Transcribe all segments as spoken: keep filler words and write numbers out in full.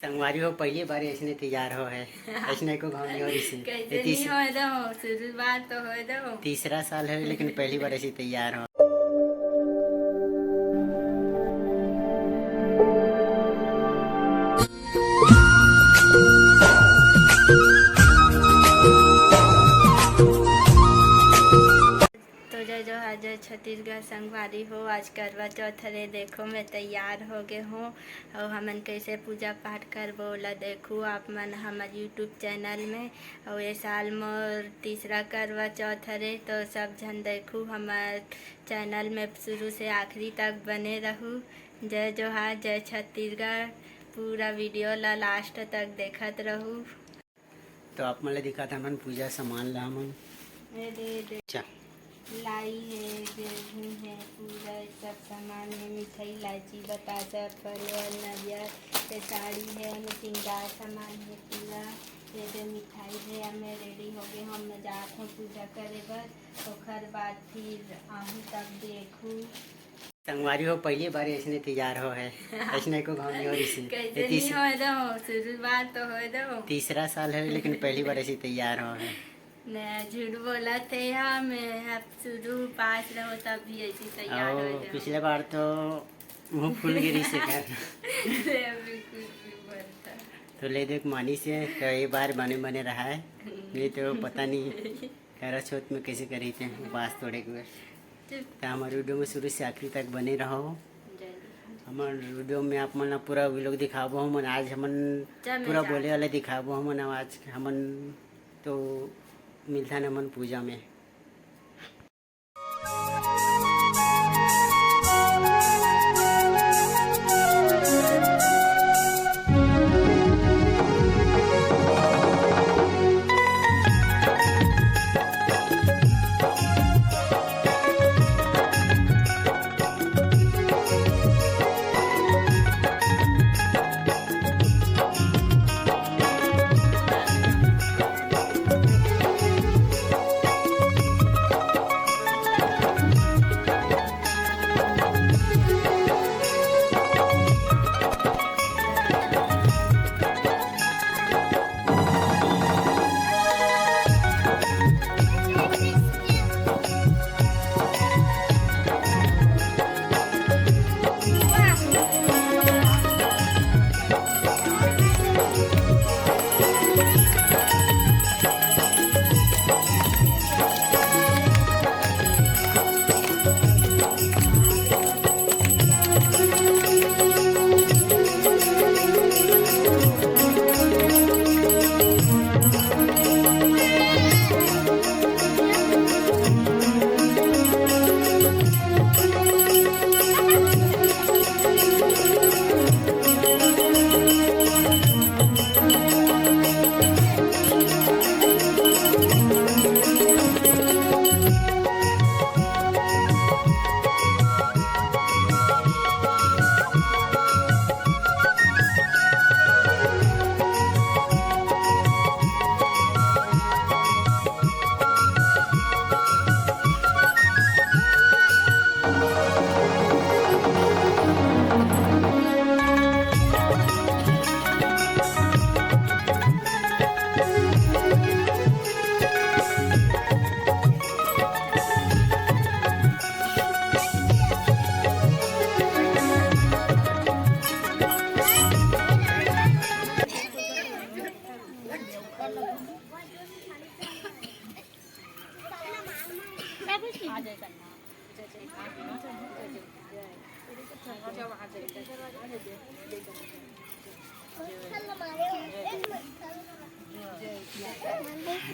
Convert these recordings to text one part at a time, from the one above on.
संगवारी हो, पहली बार ऐसने तैयार हो है, ऐसने को घाव नहीं हो रही। कैसे तीस- नहीं होए दो, शुरुआत तो होए दो। तीसरा साल है, लेकिन पहली बार ऐसी तैयार हो। तो जय जोहार, जय छत्तीसगढ़ संगवारी हो। आज करवा चौथ हरे, देखो मैं तैयार हो गे हूँ। अउ हमन कैसे पूजा पाठ करबो, ओला देखू आप मन हमर YouTube चैनल में। अउ ये साल मोर तीसरा करवा चौथ हरे, तो सब झन देखू हमर चैनल में शुरू से आखिरी तक बने रहू। जय जोहार, जय छत्तीसगढ़। पूरा वीडियो ला लास्ट तक देखत रहू। तो आप मन ल दिखात हन पूजा सामान ला हमन। ये दे, दे। अच्छा। लाई है, गेहूं है, पूरा सब सामान है, मिठाई, इलायची, बतासा, परवल, नरियर, ये साड़ी है, ये श्रृंगार सामान है पूरा। ये दे मिठाई है। अब मैं रेडी हो गई हूँ, अब मैं जात हूँ पूजा करे बर। ओखर बाद फिर आहूँ तब देखूँ। संगवारी हो, पहली बार ऐसने तैयार हो है, ऐसने को घाव नहीं हो रही। कैसे नहीं होए दो, शुरुआत तो होए दो। तीसरा साल है, लेकिन पहली बार ऐसी तैयार हो है। मैं झूठ बोला थे, हाँ, मैं अब शुरू पास रहो तब भी ऐसी तैयार हो जाओ। पिछले बार तो मुंह फूल गिरी से कर। ले, अभी कुछ भी बोलता। तो ले देख मानी से, तो ये बार बने बने रहा है, नहीं तो पता नहीं। करवा चौथ में कैसे करी थे उपास तोड़े के बेर। चुप। तो हमारे वीडियो में शुरू से आखिरी तक बने रहो। जय जोहार। हमन वीडियो में आप मन ला पूरा व्लॉग दिखाबो हमन। आज हमन चल, मैं पूरा जात बोले वाले दिखाबो हमन। आज हमन तो मिलथन हमन पूजा में।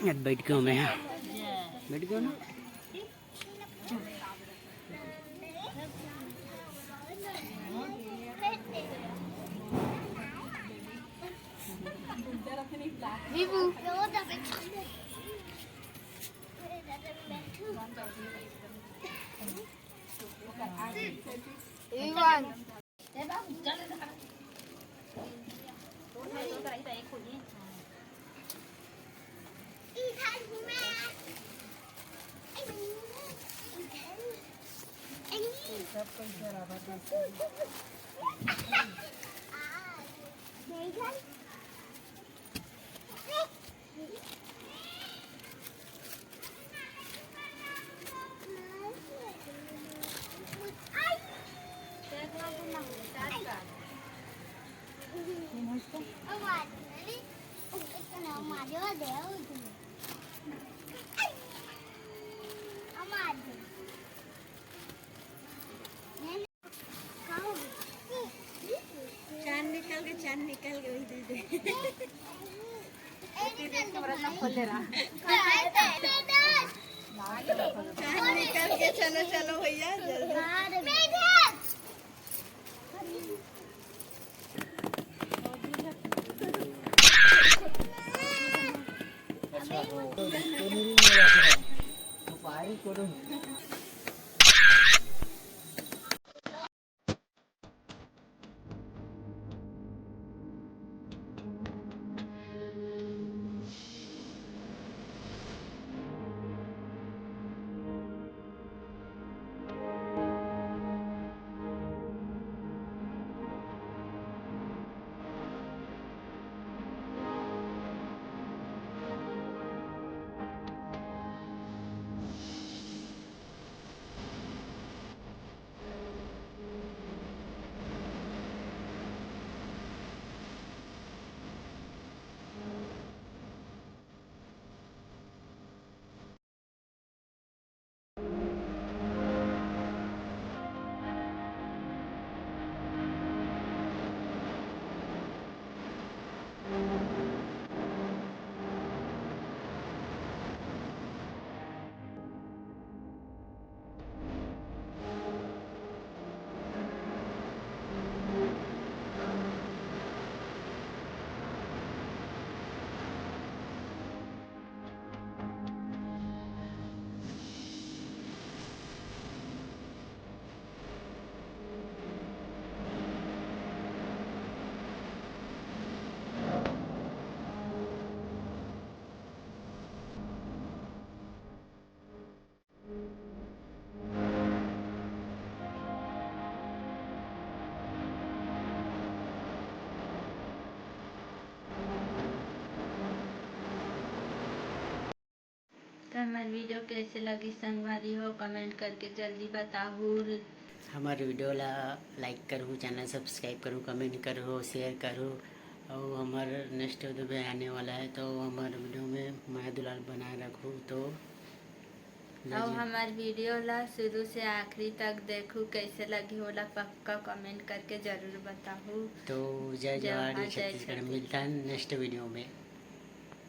आज बैठ गयो मैं, बैठ गयो ना। चांद निकल के, चांद निकल के, वही दे दे। चांद निकल के, चलो, चलो भैया, जल्दी। तो हमार वीडियो कैसे लगी संगवारी हो, कमेंट करके जल्दी बताहू। हमार वीडियो ला लाइक करहू, चैनल सब्सक्राइब करहू, कमेंट करहू, शेयर करहू। और हमार नेक्स्ट वीडियो भी आने वाला है, तो हमार वीडियो में मया दुलार बनाए रखहू। तो और हमार वीडियो ला शुरू से आखिरी तक देखहू, कैसे लगी ओला पक्का कमेंट करके जरूर बताहू। तो जय जय जोहार, जय जय छत्तीसगढ़। छत्तीसगढ़। मिलता है नेक्स्ट वीडियो में।